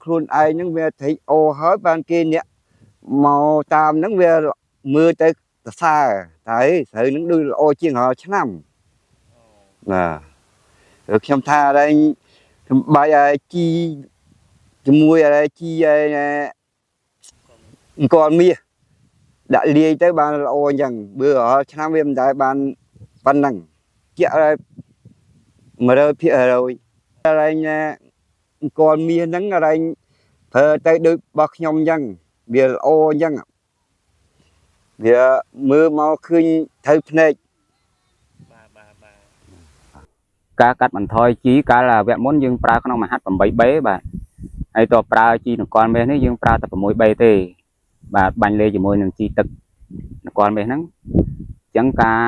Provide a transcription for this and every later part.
ខ្លួនឯងហ្នឹងវាត្រេកអូហើយបានគេអ្នកមកតាមហ្នឹងវាមើលទៅសរសើរតែស្រូវហ្នឹងដូចល្អជាងរាល់ឆ្នាំណាហើយខ្ញុំថាអរែងខ្ញុំបាយឲ្យជីជាមួយអរែជីឲ្យអង្គលមាសដាក់លាយទៅបានល្អអញ្ចឹងបើរាល់ឆ្នាំវាមិនដែលបានប៉ុណ្ណឹងជាក់ឲ្យ100%អរែងអង្គលមាសហ្នឹងអរែងប្រើទៅដូចរបស់ខ្ញុំអញ្ចឹងវាល្អអញ្ចឹងវាមើលមកឃើញត្រូវភ្នែក បាទបាទបាទ ការកាត់បន្ថយជីកាលវគ្គមុនយើងប្រើក្នុងមហាត់ 8B បាទហើយតប្រើជីនង្គ័លមាសនេះយើងប្រើតែ 6B ទេបាទបាញ់លេជាមួយនឹងជីទឹកនង្គ័លមាសហ្នឹងអញ្ចឹងការ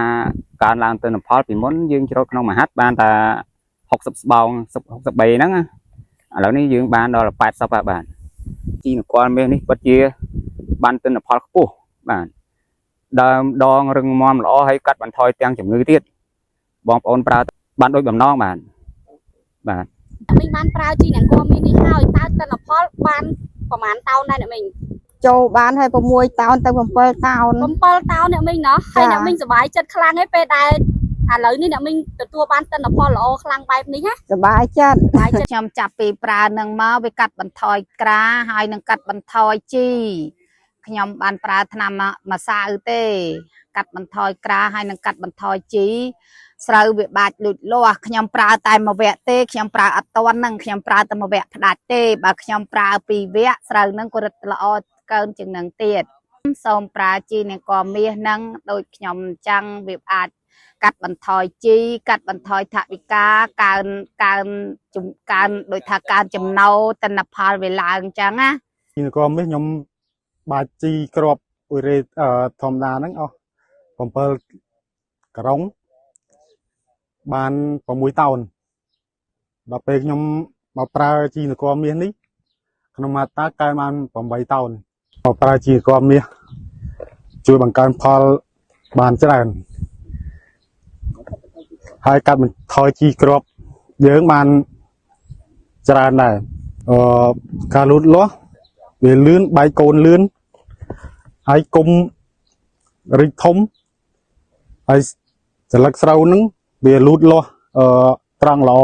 កើនឡើងទិន្នផលពីមុនយើងច្រូតក្នុងមហាត់បានតែ60ស្បោង63ហ្នឹងណាឥឡូវនេះយើងបានដល់80ហើយបាទជីនង្គ័លមាសនេះពិតជាបានទិន្នផលខ្ពស់បាទដើមដងរឹងមាំល្អហើយកាត់បន្ថយទាំងជំងឺទៀតបងប្អូនប្រើបានដូចបំណងបាទបាទ អ្នកមីងបានប្រើជីនង្គ័លមាសនេះហើយតើទិន្នផលបានប្រហែលតោនដែរអ្នកមីង ចូលបានហើយ6តោនទៅ7តោន 7តោនអ្នកមីងណោះហើយអ្នកមីងសប្បាយចិត្តខ្លាំងឯងពេលដែលឥឡូវនេះអ្នកមីងទទួលបានទិន្នផលល្អខ្លាំងបែបនេះណា សប្បាយចិត្ត សប្បាយចិត្ត ខ្ញុំចាប់ពីប្រើនឹងមកវាកាត់បន្ថយក្រាហើយនឹងកាត់បន្ថយជីខ្ញុំបានប្រើថ្នាំម្សៅទេ កាត់បន្ថយក្រាហើយនឹងកាត់បន្ថយជីស្រូវវាបាច់លូតលាស់ខ្ញុំប្រើតែមួយវគ្គទេខ្ញុំប្រើអត់តន់ហ្នឹងខ្ញុំប្រើតែមួយវគ្គផ្ដាច់ទេបើខ្ញុំប្រើពីរវគ្គស្រូវហ្នឹងក៏រឹតល្អកើនជាងហ្នឹងទៀតសូមប្រើជីនឹងកមាសហ្នឹងដូចខ្ញុំអញ្ចឹងវាអាចកាត់បន្ថយជីកាត់បន្ថយថវិកាកើនកើនជំកើនដូចថាកើនចំណូលទិន្នផលវាឡើងអញ្ចឹងណា ជីនករមាសខ្ញុំបាច់ជីក្របអ៊ុយរេអឺធម្មតាហ្នឹងអស់7ក្រុងបាន6តោនដល់ពេលខ្ញុំមកប្រើជីនករមាសនេះក្នុងមួយតាកើនបាន8តោនមកប្រើជីនករមាសជួយបង្កើនផលបានច្រើនហើយកាត់បន្ថយជីក្របយើងបានច្រើនដែរអឺការលូតលាស់ វាលឿនបែកកូនលឿនហើយគុំរីកធំហើយស្លឹកស្រូវហ្នឹងវាលូតលាស់អឺត្រង់ល្អ